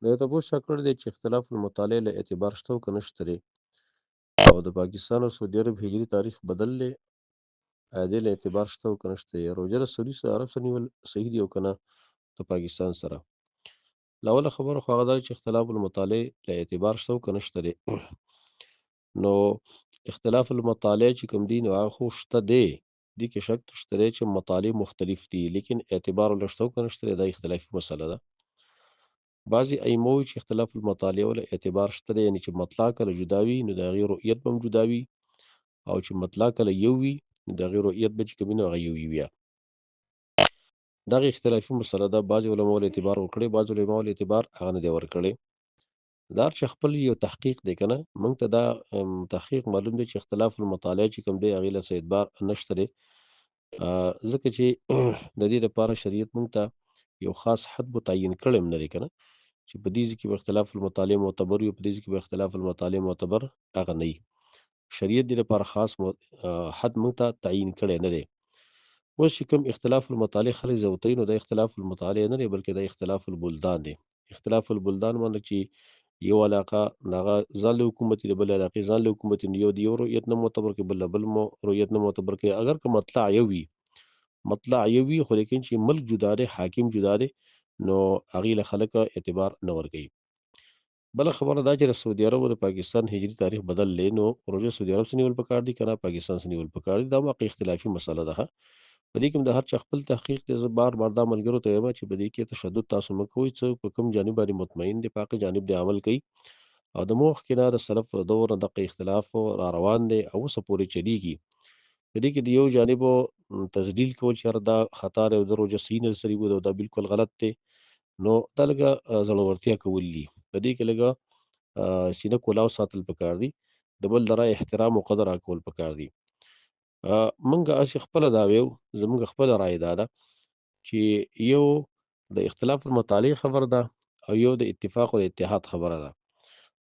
دا یو تپوس چا کړی دی چې اختلاف المطالع له اعتبار شته او که نشته دی، او د پاکستان او سعودي عرب هجري تاریخ بدل دی، آیا دې له اعتبار شته او که نشته دی؟ روژه د سعودي عرب سره نیول صحیح دی او که نه د پاکستان سره؟ له اوله خبره خو هغه دا چې اختلاف المطالع له اعتبار شته او که نشته دی. نو اختلاف المطالع چې کوم دی نو هغه خو شته دی، دې کې شک شته دی چې مطالع مختلف دي، لیکن اعتبار له شته او که نشته دی دا اختلافي مسله ده. بعضې ائمه وایي چې اختلاف المطالع له اعتبار شته دی، یعنې چې مطلع کله جدا وي نو د هغې رؤیت به هم جدا وي، او چې مطلع کله یو وي نو د هغې رؤیت به چې کوم وي نو هغه یو وي. بیا دغه اختلافي مسله ده، بعضې علماو له اعتبار ورکړی، بعضې علماو له اعتبار هغه نه دی ورکړی. دا هر چا خپل یو تحقیق دی که نه، موږ ته دا تحقیق معلوم دی چې اختلاف المطالعه چې کوم دی هغې له څه اعتبار نشته دی، ځکه چې د دې لپاره شریعت موږ ته یو خاص حد متعین کړی هم نه دی که نه، چې په دې ځای کې به اختلاف المطالعه معتبر وي، په دې ځای کې به اختلاف المطالعه معتبر هغه نه وي. شریعت دې لپاره خاص حد موږ ته تعین کړی نه دی. اوس چې کوم اختلاف المطالع خلک زوتوي نو دا اختلاف المطالع نه دی، بلکې دا اختلاف البلدان دی. اختلاف البلدان معنی چې یو علاقه دغه ځان له حکومت دی، بل علاقې ځان له حکومت دی، یو د یو رؤیت نه معتبر کوي، بل بل مو رؤیت نه معتبر کوي. اگر که مطلع یو وي، مطلع یو وي، خو لیکن چې ملک جدا دی، حاکم جدا دی، نو هغې له خلک اعتبار نه ورکوي. بله خبره دا چې د سعودي عرب او د پاکستان هجري تاریخ بدل دی، نو روژه سعودي عرب څخه نیول پکار دي که نه پاکستان څخه نیول پکار دي؟ دا واقع اختلافي مسله ده. په دې کې هم د هر چا خپل تحقیق دی. زه بار بار دا ملګرو ته وایم چې په دې کې تشدد تاسو مه کوئ، څوک په کوم جانب باندې مطمئن دی په هغه جانب دی عمل کوي. او د مخکې نه د سلف د دور نه دغه اختلاف را روان دی او اوسه پورې چلیږي. په دې کې د یو جانب تذلیل کول چې یاره دا خطا دی او د روژه صحیح نه سړي او دا بالکل غلط دی، نو دا لږه زړورتیا کول دي. په دې کې لږه سینه کولاو ساتل پکار دي، د بل د رای احترام او قدر کول پکار دي. موږ هسې خپله دا ویو، زموږ خپله رای دا ده چې یو د اختلاف المطالع خبره ده او یو د اتفاق او اتحاد خبره ده.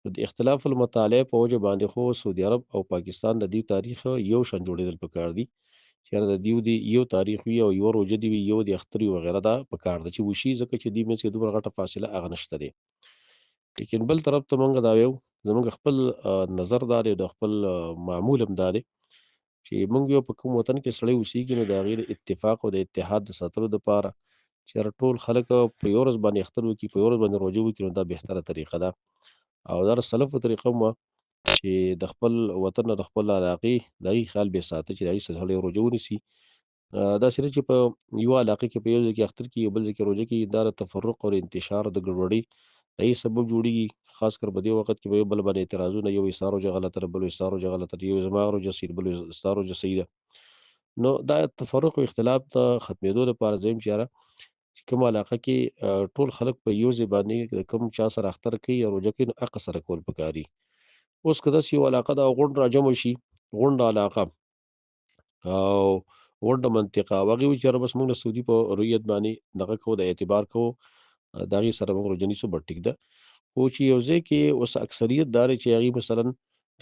نو د اختلاف المطالع په وجه باندې خو سعودي عرب او پاکستان د دې تاریخ یو شان جوړېدل پکار دي، چې یاره د دیو دې یو تاریخ وي او یوه روژه دې وي، یو دې اختر وي وغیره، دا پکار ده چې وشي، ځکه چې دې منځ کې دومره غټه فاصله هغه نشته دی. لیکن بل طرف ته مونږ دا ویو، زمونږ خپل نظر دا دی، د خپل معمول هم دا دی چې مونږ یو په کوم وطن کې سړی اوسېږي نو د هغې د اتفاق او د اتحاد د ساتلو دپاره چې هر ټول خلک په یو ورځ باندې اختر وکړي، په یو ورځ باندې روژه وکړي، نو دا بهتره طریقه ده. او دا د سلفو طریقه هم وه چې د خپل وطن او د خپل علاقې د هغې خیال به یې ساته چې د هغې سره سړی روژه ونیسي. داسې نه چې په یوه علاقه کې په یو ځای کې اختر کېږي، بل ځای کې روژه کېږي، دا د تفرق او د انتشار د ګډوډۍ د هغې سبب جوړېږي. خاص کر په دې وخت کې به یو بل باندې اعتراضونه، یو یې ستا روژه غلطه ده، بل یې ستا روژه غلطه ده، یو یې زما روژه صحیح ده، بل یې ستا روژه صحیح ده. نو دا تفرق او اختلاف د ختمېدو لپاره زه وایم چې یاره چې کومه علاقه کې ټول خلک په یو ځای باندې د کوم چا سره اختر کوي یا روژه کوي نو هغه سره کول پکاري. اوس که داسې یو علاقه ده او غونډ راجمع شي، غونډه علاقه او غونډه منطقه، او هغې وایي چې یاره بس موږ د سعودي په رویت باندې دغه کوو، د اعتبار کوو، د هغې سره موږ روژه نیسو، بس ټیک ده. خو چې یو ځای کې اوس اکثریت دا دی چې هغې مثلا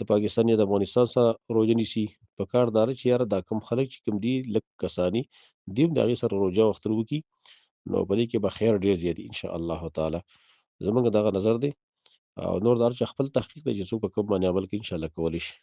د پاکستان یا د افغانستان سره روژه نیسي، په کار دا دی چې یاره دا کوم خلک چې کوم دي لږ کساني دي هم د هغې سره روژه او اختر وکړي، نو په دې کې به خیر ډېر زیات ان شاء الله تعالی. زمونږ دغه نظر دی او نور د هر چا خپل تحقیق دی چې څوک په کوم باندې عمل کوي ان شاء الله کولی شي.